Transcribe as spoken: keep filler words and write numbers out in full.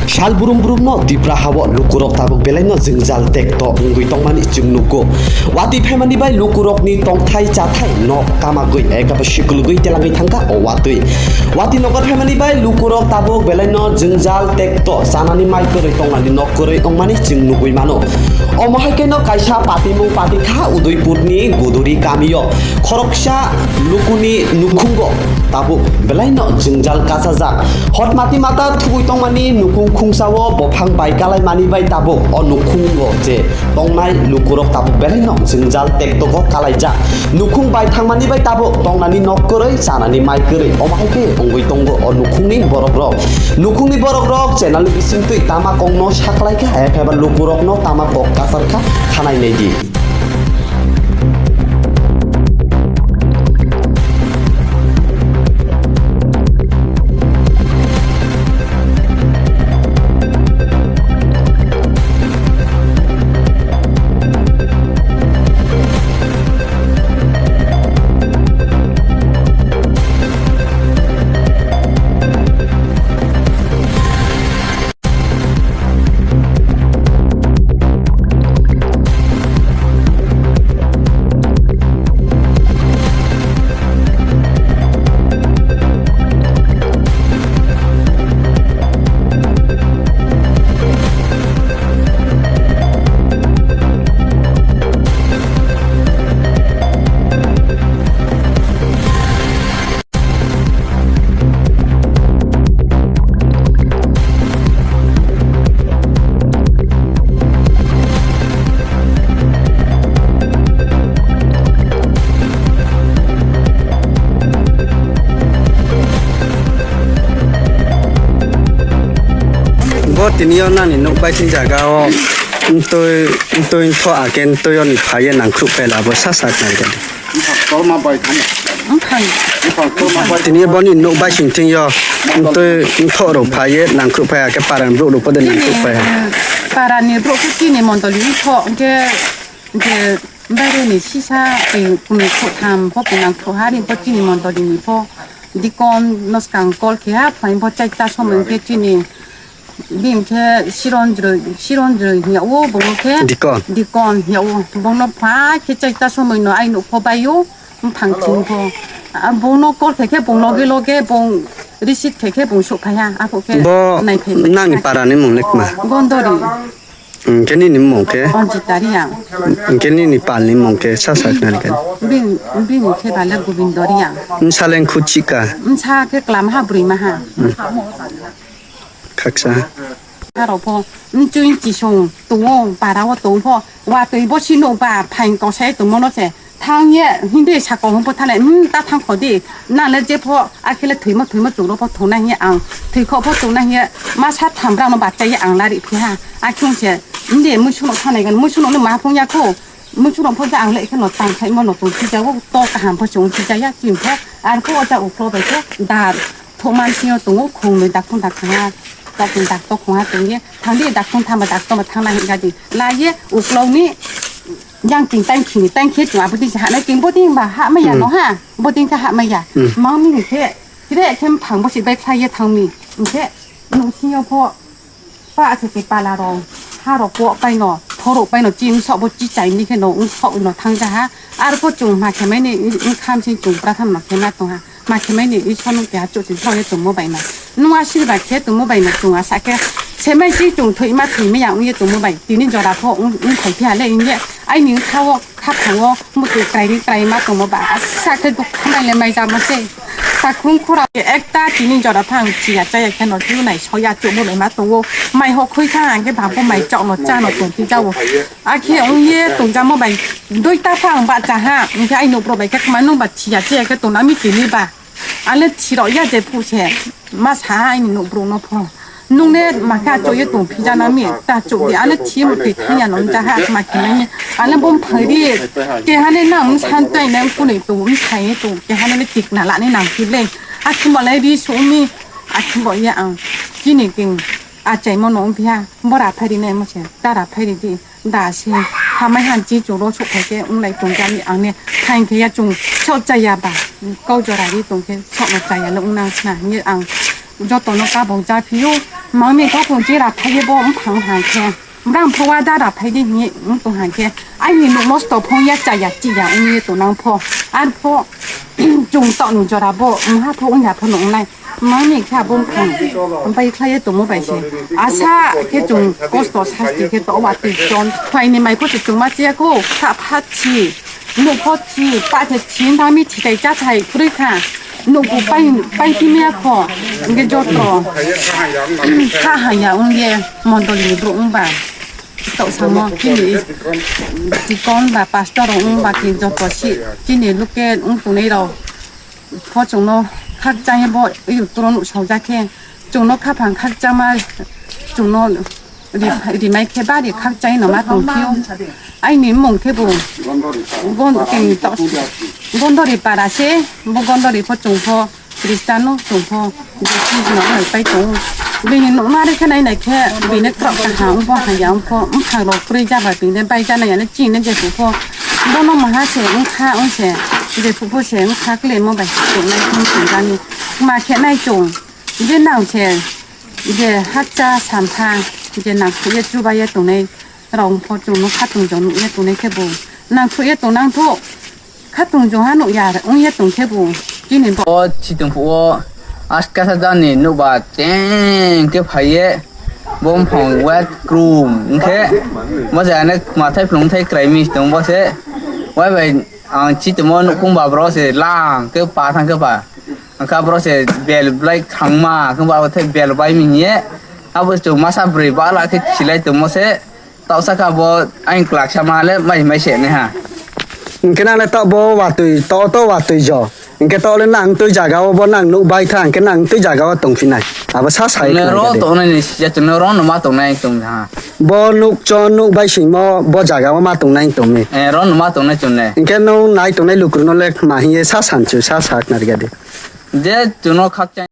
Sal brum brum no Tipra hao lukurok tabuk belai no jwngjal tekto wngwi tongmani chwng nugo. Watwi phaimani bai lukurokni tongthai chathai nok kamagwi ekaba sikulgwi telangwi thangkha o watwi. Watwi nogo phaimani bai lukurok tabuk belai no jwngjal tekto chanani mai kwrwi tongnani nok kwrwi wngmani chwng nugwi mano. Omo hai khe no kaisa patimung patikha Udaipurni Guduri kamio khoroksa lukuni nukhungo tabuk belaino jwngjal kasajak. Hotmati mata thugwi tongmani nukhung khungsao bophang bai kalaimani bai tabuk o nukhungo je tongnai lukurok tabuk belaino jwngjal tektogo kalaijak. Nukhung bai thangmani bai tabuk tongnani nok kwrwi chanani mai kwrwi omo hai khe wngwi tongo o nukhungni borokrok. Nukhungni borokrok channel bisingtwi tama kokno saklaikha, epha lukurokno tama kok kasarkha khanai naidi. Bo tini o nani nuk bai sing jaga o ntwi ntwi tho a khe ntwi o ni phai ye nangkhruk pela bo sa sa khnai khe. Bwphang torma bai thang. Bwphang. Bwphang torma bai. Tini boni nuk bai sing thing yo. Ntwi nthok rok phai ye nangkhruk phai ya khe para ni borok rok pode nangkhruk phai ya. Para ni borok khe chini mondoli wngkha hwnkhe je baire ni sisa tei kunu khotham pho kunu khoha ri pho chini mondoli ni pho dikon no swkang call khe ha phai pho chaita somoi hwnkhe chini Bini khe Sironjrwi, Sironjrwi hinya o, bono khe Dikon. Dikon hinya o. Bono pha khe chaita somoi no ai nuk pho bai o, bwphang thwng pho. A bono call khe khe bung loge loge bung receive khe khe bung sok phai ha. Apho khe bo nai phai nani para ni mung le kma? Gondori. Hwnkhe nini mung khe? Anjita Reang. Hwnkhe nini pal ni mung khe sa sa khna khe? Bini, bini khe bale Gobindo Reang. Bwsa le khuchika? Bwsa khe klam ha, bwrwi ma ha. Hmm. Khaksa. Aro pho, mchwi chisong tongo, para o tong pho, watwi bo sino ba, phaing kosai tongmo no se, thang ye, hindi sako hwn pho thale, hmm, ta thang kho di, na le je pho, akhile thwimo, thwimo chwng ro pho thung na hiye ang, thwi kho pho thung na hiye, ma sa tham brang no bachai ye ang lari phi ha, akhung se, hindi muisu no thanai gan, muisu no ma phung ya kho, muisu no pho ja ang le khe no tang khai mo no tong chi ja o, to kaham pho chwng chi ja ya, chim pho, ar pho o ja uklo bai khe, dar. Thokma sio tongo, khungnwi dakthung dakthung ha, tokni dak tokong ha tongye, thangdi dakthung thangba daktokma thangna hingya di. Laiye uklokni yang ting tang khini tang khe chung abodin se hanai ting bodin ba ha maya no ha, bodin khe ha maya. Hmm. Mangni hingkhe kire khe mphang bosi bai khlaiye thangni. Hingkhe nung sio pho Pa aswk tei pala rok, ha rok kok paino, thorok paino, chim sok bo chichai ni kheno wng sok no thang ja ha. Arpho chwng ma khe mani wng kham sing chwng pratham no khe ma tong ha. Ma khe mani Isor no keha chuchung thok ye tongmo bai ma. Nung asirba khe tongmo bai ma chwng asa khe semai si chwng thwi ma thwi ma ya wng ye tongmo bai. Tini jora pho wng, wng thai phi ha le wng ye. Aini wng kha o. Khaphang o muchung kwrai ri kwrai ma tongmo ba, asa khe dukha nai le mai jamo se. Takhum khura ekta tini jora phang chiya chaya khe no twi nai soya chukbo bai ma tongo. Mai ho khoi kha ang khe bangbo mai chok no cha no tong phi jao. Akhe ong ye tong jamo bai dui ta phang ba cha ha. Ang khe ai nokro bai khe ma nung ba chiya chaya khe tong na mi tini ba. Ale thirok ya je phu se, ma sa ha aini nokbrok no pho. Nung ne ma khe achuk ye tong phi jana mi, ta chuk di, ale thi mo twi thang ya no ja ha ma khe nai. Ale bom phai ri, keha ne nang san tai nang kunui tong, um sai tong, keha ne tik na la ne nang phi le. Akhi mo le ri su mi, akhi bo ye ang, chini king, achai mo no um phi ha, bora phai ri nai mo se, tara phai ri di. Da se hamai han chi chwng ro sok khai khe wng lai tong khe ani ang ne thain khe ya chwng sok cha ya ba kau jora ri tong khe sok no cha ya le wng nang sna hinwi ang joto no kabong cha phio Mangni kha tong che ra phai bo mphang hang khe. Bram pho wa da ra phai di ni tong hang khe. Ai ni nuk nosto phong ya cha ya chi ya ung ye to nang pho. Ar pho chung to nu jora bo mha pho ung ya pho nung nai. Mangni kha bo mphang. Bai khlai ye to mo bai se. Asa khe chung kosto sasti khe to wa ti chon. Phai ni mai pho chung ma che ko kha pha chi. Nuk pho chi, pa the chi, nang mi chitai cha thai, kroi kha. Nuk bu pai, pai ti mia kho. Nge joto. Kha haya ung ye, mondoli ni bro ung ba. Tok samo, kini tikon ba, pastor ung ba, ki joto si, kini luke ung tunai rao. Pho chungno khakchangye bo, i utro nuk saujak khe. Chungno khaphang khakchangma, chungno ri-, rimai khe bari khakchangno ma tongphio. Aini mung khe bo Gon-, tini to-, Gondori para se, bo Gondori pho chungpho, Kristano chungpho, Jesu no pai tong. Bini nukna re khe nai nai khe, bini krok kaha wngpho, haya wngpho, mphang rok kwrwi jaba bini bai jana yani chini Jesu pho. Bono maha se wngkha wngse, Jesu pho se wngkha kle mo bai se tongnai thung thung jani. Ma khe nai chong. Je nang se, je hakcha sampha, je nang khuye chubaye tongnai rok pho chwngno khatung jong nukya tongnai khe bo nang khuye tongnang tho, khatung jong ha nukya wngya tong khe bo chini bo. O chitung phuo askasa jani nukba teng khe phaiye bo mphang wet krum wngkhe mo jagani mathai phlung thai kwrai mis tong bo se wai bai ang chitimo nukhung ba bro se lang khe pa thang khe pa. Wngkha borok se bel belai khangma, wngkha borok tei bel bai manya. Abo chwng masa bwrwi bala khe khilai tongmo se. Toksa kha bo ayang kwlak sama le mai mai se nai ha. Hwnkhe nang le tok bo watwi, to to watwi jo. Hwnkhe to le nang twi jaga o bo nang nuk bai kha, hwnkhe nang twi jaga o tong phinai. Abo sa sai. Tongnai ro tongnai ni sija tongnai ro no ma tongnai tong ha. Bo nuk chon nuk bai singmo bo jaga o ma tongnai tong ni. Eh, ro no ma tongnai tongnai. Hwnkhe nung nai tongnai lukurok no le ma hiye sa sanchu sa sak narikha di. Je chuno khakchang.